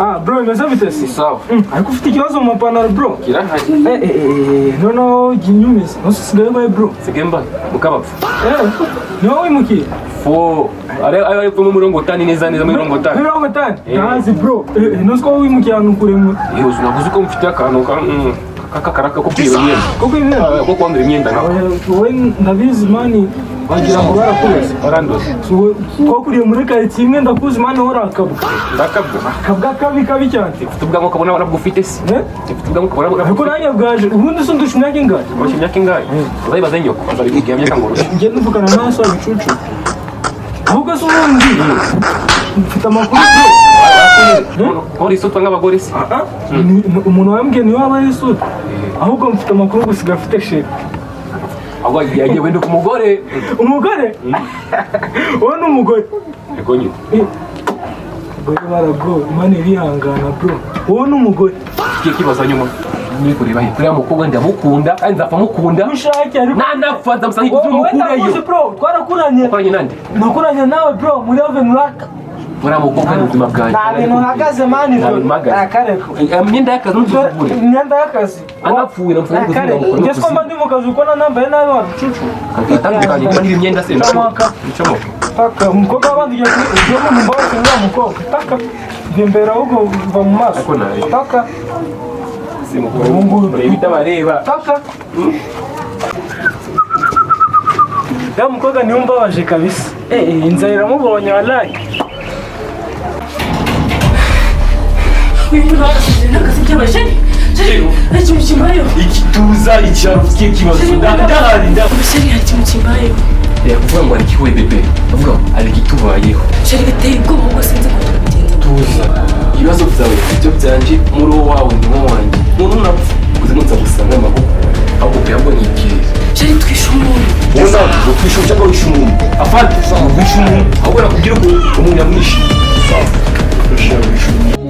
Ah, bro, bimeze bite se? Sawa. Ariko ufite ikibazo mu mapantaro, bro. Kirahari. Eh, eh, eh, noneho jya inyumiza. Nose usigaye ubaye, bro? Sigaye mbaye mukabapfu. Eh, niwe wimukiye? Fo ari ari mu 50 neza neza, muri 50. 50? Eh. Ntazi, bro. Eh, eh, nose ko wimukiye ahantu kure mu Yewe, unaguze uko mfite akantu ka k'akakaraka ko kwiba imyenda. Ko kwimena? Ko kwandura imyenda nako. Wowe ndabizi, man, wagira ngo barakubaza. Warandoze. Wowe twakuriye muri karitsiye imwe, ndakuzi, man, wowe urakabwa. Ndakabwa. Akabwa kabi kabi cyane. Ufite ubwanwa ukabona nabwo ufite se? Eh? Ufite ubwanwa ukabona nabwo Ariko ufite? nanjye bwaje. Ubundi se undusha imyaka ingahe? Urusha imyaka ingahe? Uzayibaze nyoko, azabikubwira imyaka ngo urushe. Njye nduvugana nawe so bicucu. Ahubwo se ubundi mfite amakuru, bro. Uri isutwa nk'abagore se? Ah, ah. Umuntu wambwiye niwe waba ari isuka. Ahubwo mfite amakuru, gusiga afite chérie. Ahubwo yagiye guhinduka umugore. Umugore? Wowe ni umugore? Yego nyine. Eh, abagore baragowe, Imana irihangana, bro. Wowe ni umugore? Tugiye kibaza nyuma ni kureba he kuriya mukobwa. Ndamukunda kandi nzapfa mukunda. Ushake, ariko Nanapfa nzamusanga wowe ikuzimu ndakuzi, mukurayo. bro, twarakuranye. Ukoranye nande? Nakuranye nawe, bro, muri Avenue Raka. Uriya mukobwa ni ubuzima bwanjye. Nta bintu uhagaze, man. Nta Bro, bintu mpagaze. ntakareko. Imyenda y'akazi ntuzuvure. Imyenda y'akazi. Anapfuye namusanga ikuzimu. Ntakareko. Namukura Njye siko mba ndi mu kazi, uko nanambaye nabi wabicucu. Atandukanye niba niba imyenda se. Camoka. Ncomoka. Taka, umukobwa w'abandi ugiye ugiye mu mbabazi uriya mukobwa. Taka, njye imbere, ahubwo mva mu maso. Ariko nawe. Taka. Si mukuru ureba itabareba. Taka, ya mukobwa niwe umbabaje kabisa. Eh, eh, inzara iramubonye, wallahi. Uyu muntu warasize n'akazi by'aba chérie, chérie, hari ikintu kimbayeho. Ikituza icyaro ufite ikibazo, ndahari. Chérie, hari ikintu kimbayeho. Kuvuga ngo hari ikihuye, bébé, avuga ngo hari ikitubayeho. Chérie, biteye ubwoba, ubwo sinzi ko tubigenza. Tuza, ibibazo byawe ibyo byanjye, muri wo wawe ni wo wanjye. Umuntu unapfa uzi nunza gusanga amaboko, ahubwo pe, ahubwo ni ikirezi. Chérie, twishe umuntu. Wowe ntabwo wishe cyangwa wishe umuntu, afande, wishe umuntu. Ahubwo nakubwira ko umuntu yamwishe. Wishe umuntu.